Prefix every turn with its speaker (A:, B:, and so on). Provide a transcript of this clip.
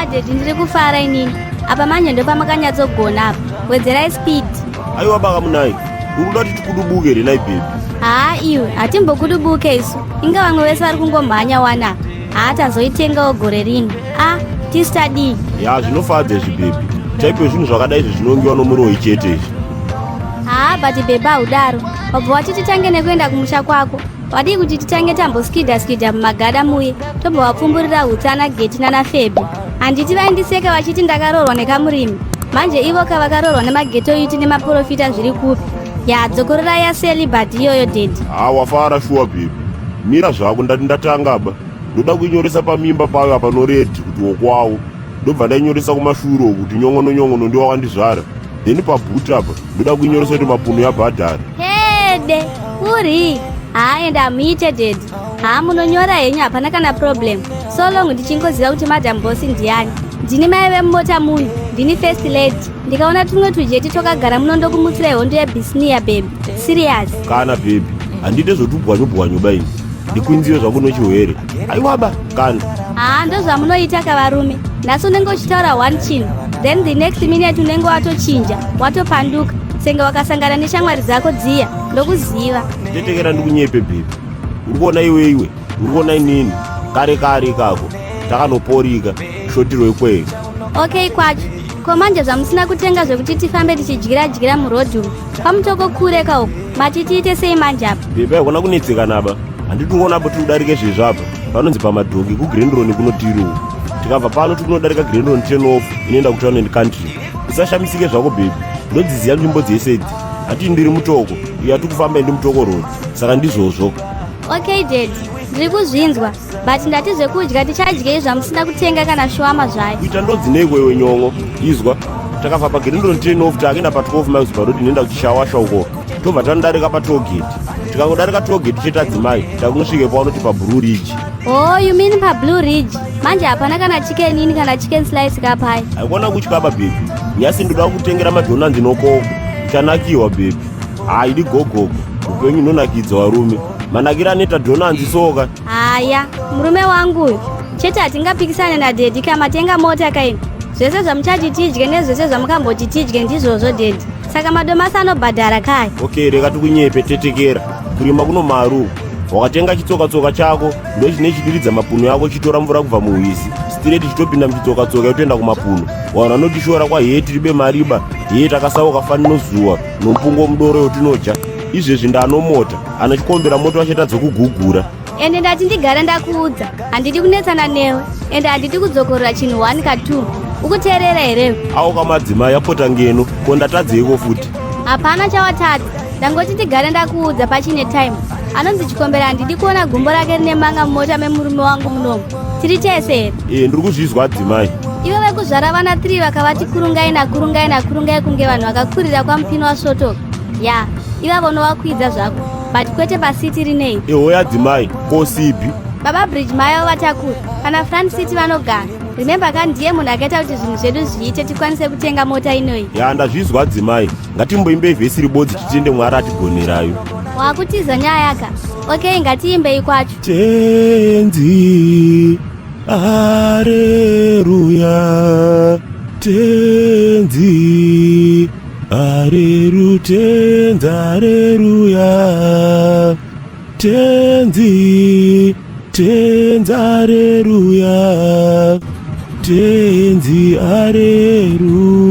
A: Haa daddy, ndiri kufara inini. Apa manje ndopamakhanyatsogona apa. Wedzerai speed.
B: Aiwa baka munai, uri kuda kuti tikudubuke here nai baby?
A: Haa iwe, hatimbokudubuke isu. Inga vamwe vese vari kungomhanya wana. Haa, tazoitengawo gore rino. A, tisu tadii?
B: Ya, zvinofadza izvi baby. Type yezvinhu zvakadai izvi zvinongiwa nomuroyi chete izvi.
A: Haa, but baby, haudaro. Wabva wati titange nekuenda kumusha kwako. Wadii kuti titange tamboskidha skidha mumagada muye, tobva wapfumburira hutsana geti nana Febi? Handiti vaindiseka vachiti ndakaroorwa nekamurimi? Manje ivoka vakaroorwa nemaghetto youth nemaprofita zviri kupi? Ya, dzokorora yacelibate iyoyo, daddy.
B: Ha, wafara shuwa baby. Mira zvako, ndati ndatanga ba. Ndoda kuinyoresa pamimba payo apa noredhi kuti wokwawo. Ndobva ndainyoresa kumashure uku kuti nyongono nyongono ndiwo wakandizvara. Then pabhuti apa ndoda kuinyoresa kuti mapuno yabhadhara.
A: Hede uri. Haa, ende hamuite, daddy. Haa, munonyora henyu, hapana kana problem, so long ndichingoziva kuti Madam Boss ndiani. Ndini mai vemumota muno, ndini first lady. Ndikaona tumwe tujeti twakagara muno, ndokumutsirai hondo yebhisniya, baby, serious.
B: Kana baby, handiite zvotubwanyu-bwanyu baini. Ndikwinziwe zvako nochihwere. Aiwaba kana.
A: Haa, ndozvamunoita kavarume. Nhasi unenge uchitaura one chinhu, then the next minute unenge watochinja, watopanduka senge wakasangana neshamwari dzako dziya. Ndokuziva.
B: Tetekera ndikunyepe, baby. Uri kuona iwe, iwe uri kuona inini, kare kare ikako takanoporika shotiro ikweyo.
A: Okay kwacho. Ko manje zvamusina kutenga zvekuti tifambe tichidyira dyira murodhi umu kwaMutoko kure kauku, mati tiite sei manje apa?
B: Baby, haikona kunetsekana ba. Handiti kuona apo tiri kudarika izvezvo apa panonzi pamadhoki kuGrendron kunotiri uku. Tikabva pano tiri kunodarika Grendron turn off inoenda kutown and country. Usashamisike zvako baby, ndodziziva nzvimbo dzese idzi. Handiti ndiri Mutoko, iyo yatiri kufamba indi Mutoko Road, saka ndizvozvo.
A: Okay daddy, ndiri kuzvinzwa, but ndati zvekudya tichadyei zvamusina kutenga kana shawarma zvayo?
B: Kuita ndodzineiko iwe nyon'o? Izwa, takabva paGrendron turn off takuenda pa12 Miles paroad inoenda kuchishawasha uko. Tobva tanodarika patollgate. Tikangodarika tollgate chete, adzimai, takunosvike paunoti paBlue Ridge.
A: Oh, you mean paBlue Ridge? Manje hapana kana Chicken Inn kana chicken slice kapai?
B: Haikona kutyaba baby. Nyasi ndoda kutengera madonuts nokoko. Uchanakiwa baby. Haidi gogogo, upenyu unonakidza varume. Manakiro anoita donuts soka.
A: Haya, murume wangu uyu chete. Hatingapikisane nadaddy kamatenga mota kaini. Zvese zvamuchati tidye nezvese zvamukamboti tidye ndizvozvo, daddy. Saka madomasi anobhadhara kai?
B: Okay, reka tikunyepe. Tetekera, kurima kuno maru. Wakatenga chitsokatsoka chako, ndo chine chidiridza mapuno yako, chitora mvura kubva muhwizi straight chitopinda muchitsokatsoka, yotoenda kumapuno. Vanhu vanotishora kwa hee tiribe mariba, hee takasauka fani nozuva nomupungo mudoro yotinoja. Izvezvi ndanomota anochikombera moto wachaita dzokugugura.
A: Ende ndati ndigare ndakuudza, handidi kunetsana newe, ende handidi kudzokorora chinhu 1 ka2. Ukuteerera here?
B: Auka madzimai apota ngeno, ko ndatadzeiko futi?
A: Hapana chawatadza. Ndangoti ndigare ndakuudza pachine time. Anonzi Chikombera, handidi kuona gumbo rake rine manga mumota memurume wangu munomu. Tiri tese here?
B: Ee, ndiri kuzvizwa adzimai.
A: Ivo vekuzvara vana 3 vakavati kurungai nakurungai nakurungai kunge vanhu vakakurira kwamupini wasvotoka. Ya, ivavo unovakwidza zvako, but kwete pasiti rinei.
B: Ehoya adzimai, ko sibi?
A: Baba Bridge mai vatakura kana front seat vanogara. Remember ka, ndiye munhu akaita kuti zvinhu zvedu zviite, tikwanise kutenga mota inoyi.
B: Ya, ndazvizwa adzimai. Ngatimboimbei vhesi ribodzi titende Mwari atigonerayo.
A: Wakutiza nyaya ka. Okay, ngatiimbei kwacho.
B: Tenzi areruya, tenzi areru, tenzi areruya, tenzi, tenzi areruya, tenzi areruya.